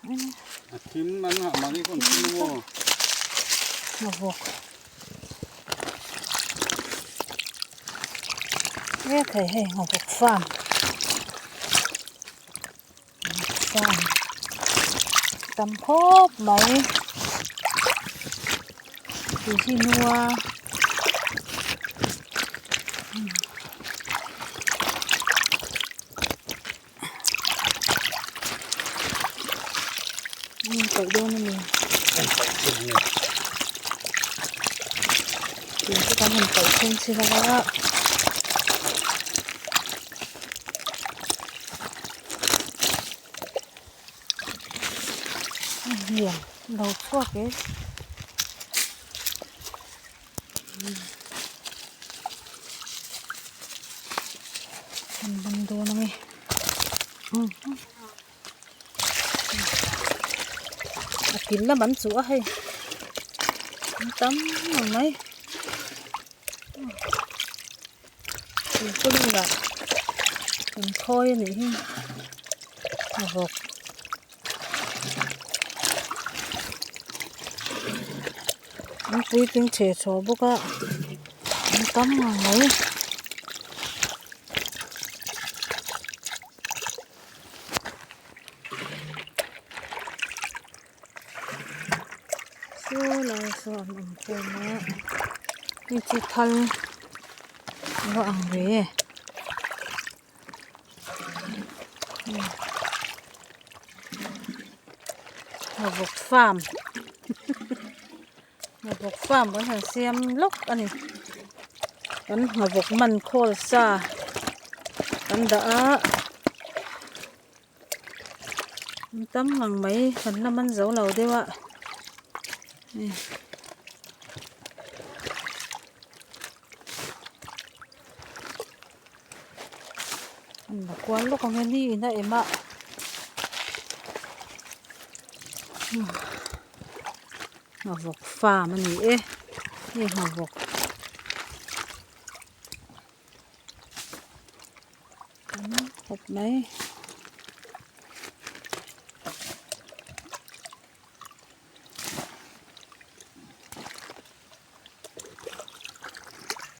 A thim an hah mahni pawh an thim ang aw. Nghavawk. E thei hei nghavawk farm. Nghavawk farm. Tam khawp mai. Tui hi nua. An paih dawn a ni. An paih dawn a ni. Tui chu kan han paih thleng chhin a. Hliam lo chhuak e. An ban dawn ange a kil lam an chuh a hei an tam ang mai tuipawlin lah an khawi a nih hi a vawk. An puitling chhe chhaw bawk a an tam ngang mai. Saw lai saw an awm khawm a hei chu thal a va ang ve e. Nghavawk farm nghavawk farm kan han siam lawk a ni kan nghavawk man khawl sa kan dah a an tam ngang mai kan la man zo lo deuh a. An la kual lawk ang e ni in a em a nghavawk farm a ni e hei nghavawk tam khawp mai.